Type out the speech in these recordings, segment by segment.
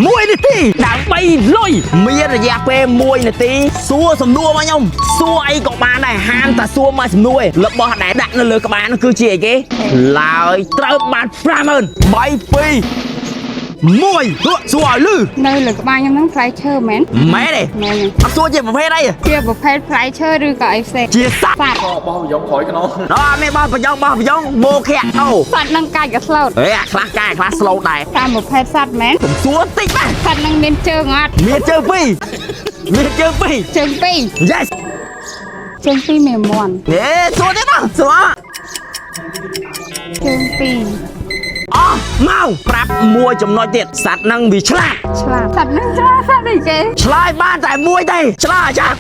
1នាទីដើម្បីលុយមានរយៈពេល1នាទីសួរសំណួរមកខ្ញុំសួរអីក៏បានដែរហាមតែសួរមកសំណួរឯងរបស់ដែលដាក់នៅលើក្បាលនោះគឺជាអីគេឡើយត្រូវបាន50000 3 2 1សួរឲ្យលឺ នៅលើក្បាលខ្ញុំហ្នឹងផ្លែឈើមែន មែនទេ មែនទេ អត់សួរជាប្រភេទអី ជាប្រភេទផ្លែឈើឬក៏អីផ្សេង ជាសត្វ សត្វ បោះប្រយ៉ងក្រោយខ្នង អត់មានបោះប្រយ៉ងបោះប្រយ៉ងមោខៈអូ សត្វហ្នឹងកាច់ក៏ស្លូត ហេអាខ្លះកាយខ្លះ slow ដែរ តាមប្រភេទសត្វមែន ខ្ញុំសួរតិចបាទ សត្វហ្នឹងមានជើងអត់ មានជើងពីរមានជើងពីរ ជើងពីរ Yes. ជើងពីរមានមាន់ ហេសួរទៀតមកសួរ ជើងពីរ អស់មកប្រាប់មួយចំណុចទៀតសត្វហ្នឹងវាឆ្លាត ឆ្លាតសត្វហ្នឹងឆ្លាតសត្វអីគេ ឆ្លើយបានតែមួយទេឆ្លើយចា ស្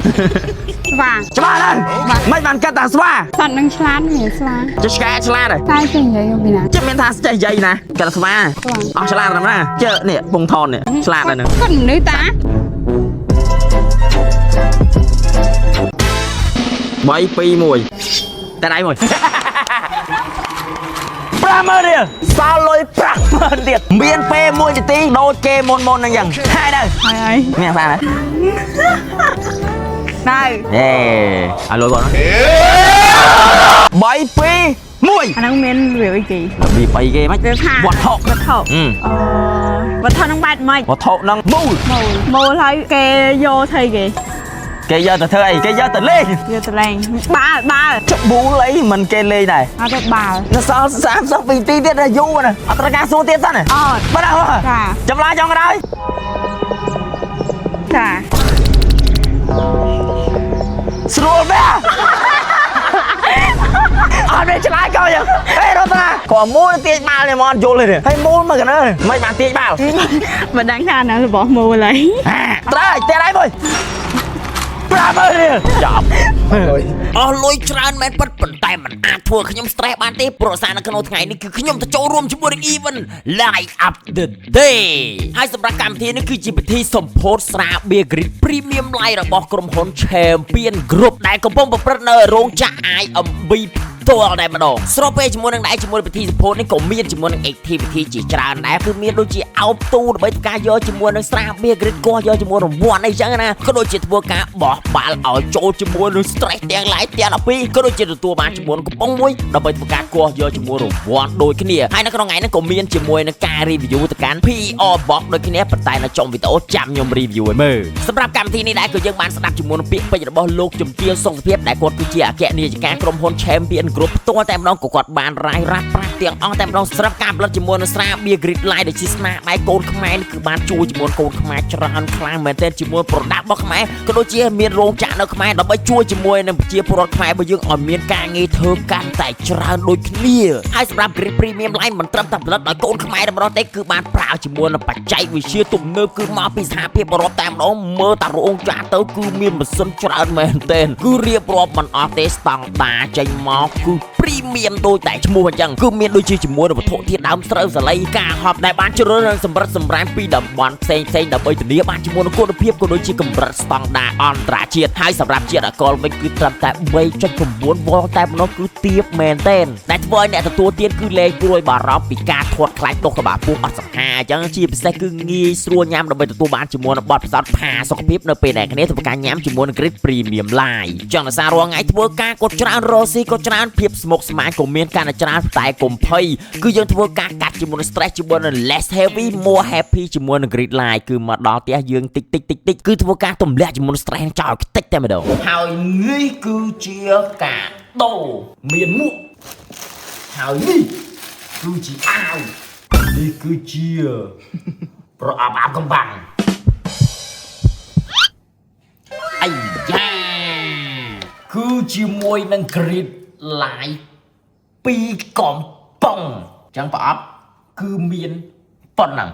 វា ច្បាស់ហើយមិនបានកាត់តាស្វា សត្វហ្នឹងឆ្លាតវាស្វា ចុះឆ្កែឆ្លាតហើយ តែចេះនិយាយពីណា ជិះមានថាចេះនិយាយណាកាត់ស្វា ស្វា អស់ឆ្លាតណាស់ណាជើនេះពងថននេះឆ្លាតហើយហ្នឹង គាត់មនុស្សតា 3 2 1តែដៃមួយ50000រៀលសល់លុយ50000ទៀតមានពេល1នាទីដូចគេមុនមុនហ្នឹងយ៉ាងហើយទៅ ហើយហើយ មានអាសាណា ដៅ ហេឲ្យលុយគាត់3 2 1 អាហ្នឹងមានវាអីគេ របៀបអីគេមិន វាថា វត្ថុ វត្ថុ អឺ អឺវត្ថុហ្នឹងបែបម៉េច វត្ថុហ្នឹងមូល មូលមូលហើយគេយកធ្វើអីគេ គេយកទៅធ្វើអីគេយកទៅលេង យកទៅលេងបាល់បាល់ ចុះមូលអីមិនគេលេងដែរ អត់ទៅបាល់ នៅសល់32នាទីទៀតដល់យូរណាអត់ត្រូវការសួរទៀតសិនណា អត់ បាទអត់ ចា ចម្លើយចុងក្រោយ ចា ស្រួលមែនអត់មានឆ្លើយកោយ៉ាងហេរតនាក៏មូលទាញបាល់នេះមកអត់យល់ទេហើយមូលមកកណ្ដាលមិនបានទាញបាល់ មិនដឹងថាអាហ្នឹងរបស់មូលហើយ ត្រូវហើយតែដៃមួយ50000រៀលចប់ អស់លុយច្រើនមែនពិតប៉ុន្តែมันអាចធ្វើខ្ញុំ stress បានទេព្រោះសារនៅក្នុងថ្ងៃនេះគឺខ្ញុំទៅចូលរួមជាមួយនឹង event Light Up the Day ហើយសម្រាប់កម្មវិធីនេះគឺជាពិធីសម្ពោធស្រាបៀរ Green Premium Light របស់ក្រុមហ៊ុន Champion Group ដែលកំពុងប្រព្រឹត្តនៅរោងចក្រ IMB ផ្ទាល់តែម្ដងស្របពេលជាមួយនឹងដែរជាមួយនឹងពិធីសម្ពោធនេះក៏មានជាមួយនឹង activity ជាច្រើនដែរគឺមានដូចជាអោបទូដើម្បីធ្វើការយកជាមួយនឹងស្រាបៀរ Green កោះយកជាមួយរង្វាន់អីចឹងណាក៏ដូចជាធ្វើការបោះបាល់ឲ្យចូលជាមួយនឹង stress ទាំងឡាយទាំង12ក៏ដូចជាទទួលបានជាមួយនឹងកំប៉ុងមួយដើម្បីធ្វើការកោះយកជាមួយរង្វាន់ដូចគ្នាហើយនៅក្នុងថ្ងៃនេះក៏មានជាមួយនឹងការ review ទៅកាន់ PR box ដូចគ្នាប៉ុន្តែនៅចុងវីដេអូចាំខ្ញុំ review ឲ្យមើលសម្រាប់កម្មវិធីនេះដែរក៏យើងបានស្ដាប់ជាមួយនឹងពាក្យពេចន៍របស់លោកជំទាវសុខភាពដែលគាត់គឺជាអគ្គនាយិកាក្រុមហ៊ុន Champion Group ផ្ទាល់តែម្ដងក៏គាត់បានរាយរាប់ប្រាប់ទាំងអស់តែម្ដងសម្រាប់ការផលិតជាមួយនឹងស្រាបៀរ Green Light ដែលជាស្នាដៃកូនខ្មែរនេះគឺបានជួយជាមួយកូនខ្មែរច្រើនខ្លាំងមែនទែនជាមួយ product របស់ខ្មែរក៏ដូចជាមានរោងចក្រនៅខ្មែរដើម្បីជួយជាមួយនឹងប្រជាពលរដ្ឋខ្មែររបស់យើងឲ្យមានការងារធ្វើកាន់តែច្រើនដូចគ្នាហើយសម្រាប់ Green Premium Line មិនត្រឹមតែផលិតដោយកូនខ្មែរតែម្ដងទេគឺបានប្រើជាមួយនឹងបច្ចេកវិទ្យាទំនើបគឺមកពីសហភាពអឺរ៉ុបតែម្ដងមើលតែរោងចក្រទៅគឺមានម៉ាស៊ីនច្រើនមែនទែនគឺរៀបរាប់មិនអស់ទេស្តង់ដាចេញមកគឺ premium ដូចតែឈ្មោះអញ្ចឹងគឺមានដូចជាជាមួយនឹងវត្ថុធាតុដើមស្រូវសាលីការហប់ដែលបានជ្រើសរើសសម្រិតសម្រាមពីតំបន់ផ្សេងផ្សេងៗដើម្បីធានាបានជាមួយនឹងគុណភាពក៏ដូចជាកម្រិតស្តង់ដាអន្តរជាតិហើយសម្រាប់ជាតិអាល់កុលវិញគឺត្រឹមតែ3.9វ៉ុលតែប៉ុណ្ណោះគឺទាបមែនទែនដែលធ្វើឲ្យអ្នកទទួលទានគឺលែងព្រួយបារម្ភពីការធាត់ខ្លាចដុះក្បាលពោះអត់សង្ហាអញ្ចឹងជាពិសេសគឺងាយស្រួលញ៉ាំដើម្បីទទួលបានជាមួយនឹងបទពិសោធន៍ផាសុខភាពនៅពេលដែលគ្នាធ្វើការញ៉ាំជាមួយនឹង Green Premium Light ចង់ដោយសាររាល់ថ្ងៃធ្វើការក៏ច្រើនរកស៊ីក៏ច្រើនភាពស្មុគស្មាញក៏មានកាន់តែច្រើនតែកុំភ័យគឺយើងធ្វើការកាត់ជាមួយនឹង stress ជាមួយនឹង less heavy more happy ជាមួយនឹង Green Light គឺមកដល់ផ្ទះយើងតិចតិចតិចតិចគឺធ្វើការទម្លាក់ជាមួយនឹង stress ចោលខ្ទេចតែម្ដងហើយនេះគឺជាកាដូមានមួកហើយនេះគឺជាអាវនេះគឺជាប្រអប់អាប់កំបាំងអាយ៉ាគឺជានឹង Green Light ពីរកំប៉ុងអញ្ចឹងប្រអប់គឺមានប៉ុណ្ណឹង